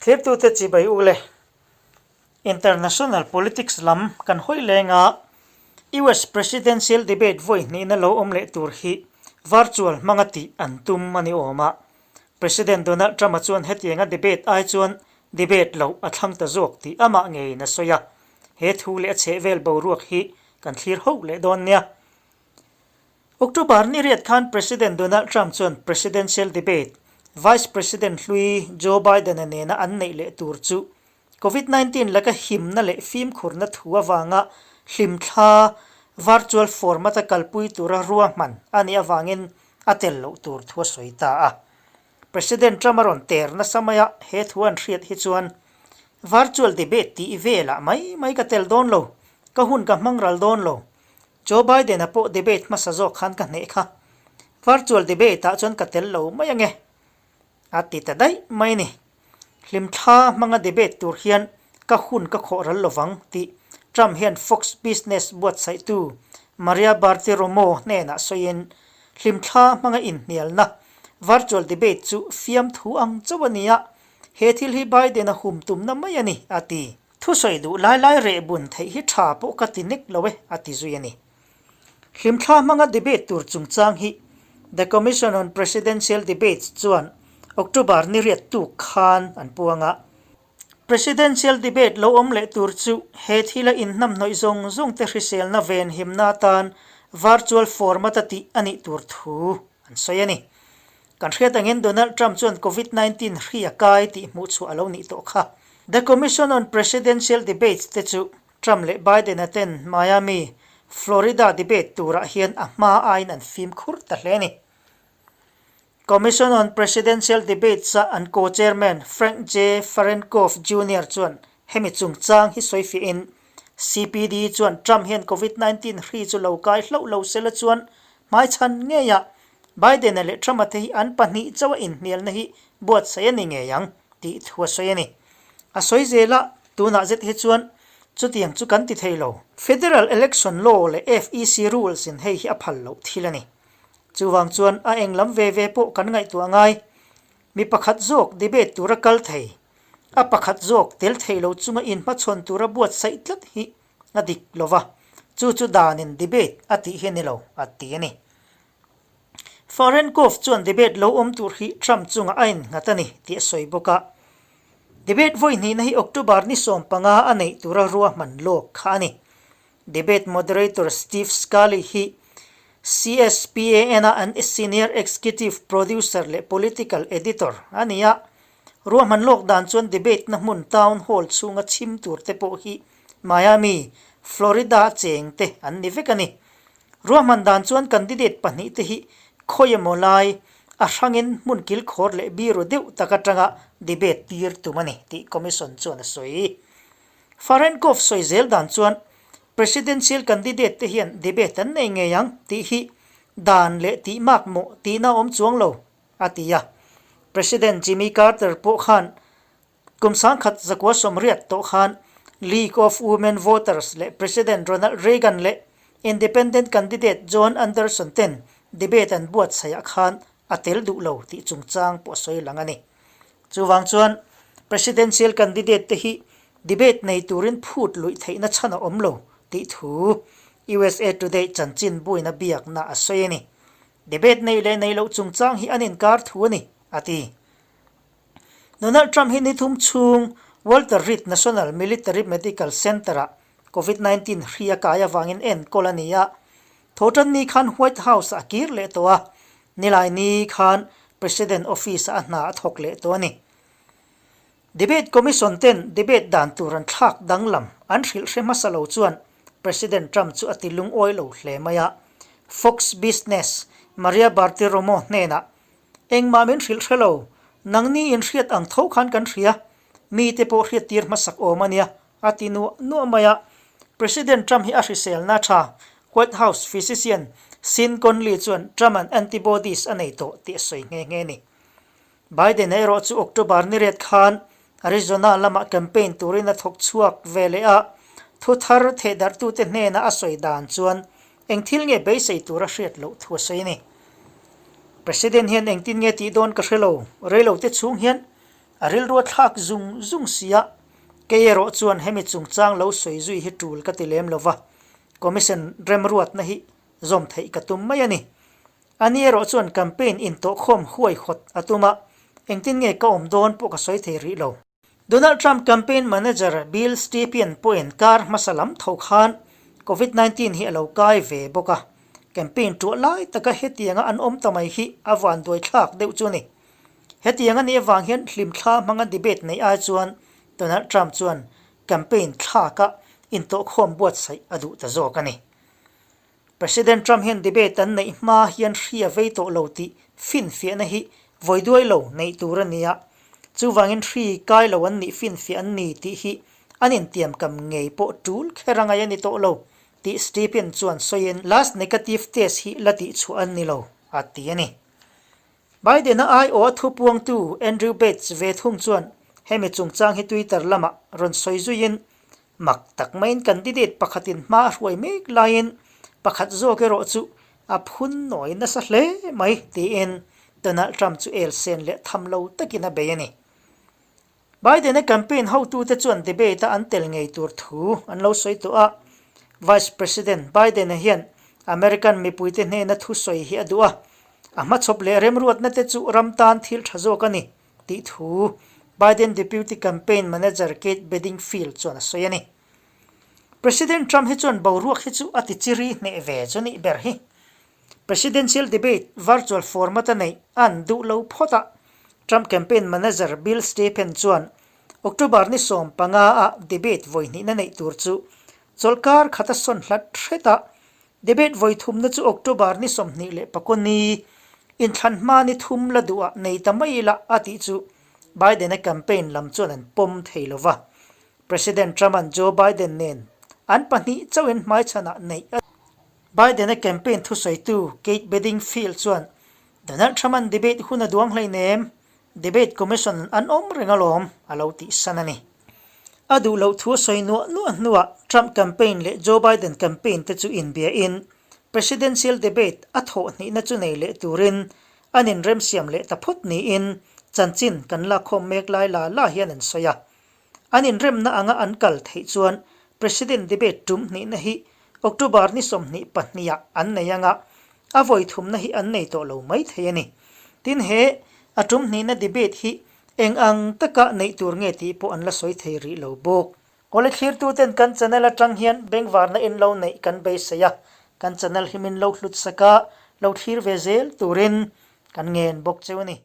Thlirtute chibai u le. International politics lam kan hawi leng a, US Presidential debate vawi hnihna lo awm leh tur hi virtual hmanga tih an tum a ni awm a. President Donald Trump-a chuan hetianga debate ai chuan debate loh a thlang ta zawk tih amah ngeiin a sawi a. He thu leh a chhehvel boruak hi kan thlir ho leh dawn nia. October ni riat khan President Donald Trump chuan presidential debate Vice President hlui Joe Biden-a nena an neih leh tur chu Covid 19 laka himna leh fimkhurna thu avanga hlimthla virtual format-a kalpui tura ruahman a nih avangin a tel loh tur thu a sawi ta a. President Trump a rawn ter nasa mai a, he thu an hriat hi chuan virtual debate tih velah mai mai ka tel dawn lo, ka hun ka hmang ral dawn lo. Joe Biden-a pawh debate hmasa zawk khan ka hneh kha. Virtual debate-ah chuan ka tel lo mai ange. A ti ta daih mai ni. Hlimthla hmanga debate tur hian ka hun ka khawh ral lovang tih Trump hian Fox Business buatsaihtu Maria Bartiromo hnenah sawiin, Hlimthla hmanga inhnialna virtual debate chu fiamthu ang chauh a ni a, he thil hi Biden-a hum tumna mai a ni, a ti. Thusawi duh lai lai reh bun theih hi tha pawh ka ti nek lo e, a ti zui a ni. Hlimthla hmanga debate tur chungchang hi The Commission on Presidential Debates chuan October ni riat tuk khan an puang a. Presidential debate lo awm leh tur chu he thila inhnamhnawih zawng zawng te hriselna venhimna atan virtual format a tih a nih tur thu an sawi a ni. Kan hriat angin Donald Trump chuan Covid 19 hri a kai tih hmuhchhuah a lo nih tawh kha. The Commission on Presidential Debates te chu Trump leh Biden-a ten Miami, Florida debate turah hian a hma aiin an fimkhur ta hle a ni. Commission on Presidential Debates-a an co-chairman Frank J. Fahrenkopf Junior chuan hemi chungchang hi sawifiahin CPD chuan Trump hian Covid 19 hri chu lo kai hlauh lo sela chuan hmaichhan ngeiah Biden-a leh Trump-a te hi an pahnih chauha inhnialna hi buatsaih a ni ngei ang tih thu a sawi a ni. A sawi zel a, tunah zet hi chuan chutiang chu kan ti thei lo. Federal Election Law leh FEC Rules in hei hi a phal loh thil a ni. Chuvang chuan a eng lam ve ve pawh kan ngaihtuah ngai. Mi pakhat zawk debate tura kal thei, a pakhat zawk tel thei lo chunga inhmachhawn tura buatsaih tlat hi a dik lo va, chu chu danin debate a tih hi a ni lo, a ti a ni. Fahrenkoff chuan debate lo awm tur hi Trump chungah a innghat a ni tih a sawi bawk a. Debate vawi hnihna hi October ni 15 a neih tura ruahman lawk kha a ni. Debate moderator Steve Scully hi CSPAN-a an senior executive producer leh political editor a ni a. Ruahman lawk dan chuan debate na hmun town hall chhunga chhim tur te pawh hi Miami, Florida cheng te an ni vek a ni. Ruahman dan chuan candidate pahnihte hi khawi emaw lai a hrangin hmun kilkhawr leh biru deuh tak atanga debate tir tum a ni tih commission chuan a sawi. Fahrenkoff sawi zel dan chuan presidential candidate te hian debate an nei ngei ang tih hi dan leh tih mak mawh tihna awm chuang lo, a ti a. President Jimmy Carter pawh khan Kum 1980 tawh khan League of Women Voters leh President Ronald Reagan leh Independent candidate John Anderson ten debate an buatsaihah khan a tel duh lo tih chungchang pawh a sawi lang a ni. Chuvang chuan Presidential candidate te hi debate nei turin phut luih theihna chhan a awm lo tih thu usa Today chanchin buaina biakna a sawi a ni. Debate neih leh neih loh chungchang hi an inkar thu a ni, a ti. Donald Trump hi ni thum chhung Walter Reed National Military Medical Center-ah Covid 19 hri a kai avangin enkawl a ni a. Thawhtanni khan White House-ah a kir leh tawh a, nilaini khan President Office-ah a hna a thawk leh tawh a ni. Debate Commission ten debate dan tur an thlak danglam an hrilh hre hmasa lo chuan President Trump chu a ti lungawi lo hle mai a. Fox Business Maria Bartiromo hnenah Engmah min hrilh hre lo, nangni in hriat ang tho khan kan hria, mite pawh hriattir hmasak awm a nia, a ti nuah nuah mai a. President Trump hi a hriselna tha, White House physician Sean Conley chuan Trump-a'n antibodies a nei tawh tih a sawi nghe nghe a ni. Biden-a erawh chu October ni riat khan Arizona lamah campaign turin a thawk chhuak ve leh a, thu thar thehdarhtute hnena a sawi dan chuan eng thil nge beisei tura hriat loh thu a sawi a ni. President hian engtin nge tih dawn ka hre lo, reilote chhung hian A rilru a thlak zung zung si a, kei erawh chuan hemi chungchang lo sawi zui hi tul ka ti lem lo va, Commission remruatna hi zawm theih ka tum mai a ni. Ani erawh chuan campaign intawhkhawm huaihawt a tum a, engtin nge ka awm dawn pawh ka sawi thei rih lo. Donald Trump campaign manager Bill Stepien pawhin kar hmasa lam tho khan Covid 19 hi a lo kai ve bawk a, campaign tuah lai taka hetianga an awm ta mai hi a vanduai thlak deuh chu a ni. Hetiang a nih avang hian hlimthla hmanga debate neih ai chuan Donald Trump chuan campaign thlaka intawhkhawm buatsaih a duh ta zawk a ni. President Trump hian debate an neih hma hian hri a vei tawh lo tih finfiahna hi vawi duai lo neih tur a ni a, chuvangin hri kai lo an nih finfiah an ni tih hi an intiamkam ngei pawh tul kher a ngaih a ni tawh lo tih Stepien chuan sawiin last negative test hi la tihchhuah an ni lo a ti a ni. Biden-a aiawh a thupuangtu Andrew Bates ve thung chuan hemi chungchang hi Twitter lamah rawn sawi zuiin Mak tak maiin candidate pakhatin hma a hruai mek laiin pakhat zawk erawh chu a phun nawi nasa hle mai tiin Donald Trump chu elsen leh tham lo takin a bei a ni. Biden-a campaign hotute chuan debate-a an tel ngei tur thu an lo sawi tawh a, Vice President Biden-a hian American mipuite hnena thusawi hi a duh a, a hmachhawp leh remruatna te chu ram tan thil tha zawk a ni. tih thu Biden Deputy Campaign Manager Kate Bedingfield chuan a sawi a ni. President Trump hi chuan boruak hi chu a ti chiri hneh ve chu nih ber hi. Presidential debate virtual format a neih an duh lo phawt a, Trump campaign manager Bill Stepien chuan October ni 15 ah debate vawi hnihna neih tur chu chawlhkar khat a sawn hlat hret a, Debate vawi thumna chu October ni 24 ni, inthlan hma ni thum la duhah nei ta mai ila a tih chu Biden-a campaign lam chuan an pawm thei lo va. President Trump-a'n Joe Biden nen an pahnih chauhin hmaichhanah neih a Biden-a campaign thusawitu Kate Bedingfield chuan Donald Trump-a'n debate hun a duang hleinem, Debate Commission an awm reng alawm, a lo tih san a ni. A duh loh thu a sawi nuah nuah hnuah Trump campaign leh Joe Biden campaign te chu inbiain Presidential debate a thawh hnihna chu nei leh turin an inremsiam leh ta phawt niin chanchin kan lakkhawm mek lai la la hian an sawi a. An inremna anga an kal theih chuan President debate tum hnihna hi October ni 22 ah an nei anga, a vawi thumna hi an nei tawh lo mai thei a ni. Tin he a tum hnihna debate hi eng ang taka neih tur nge tih pawh an la sawi thei rih lo bawk. Awle thlirtuten kan channel atang hian bengvarna in lo neih kan beisei a, kan channel hi min lo hlut sak a, lo thlir ve zel turin kan ngen bawk cheu a ni.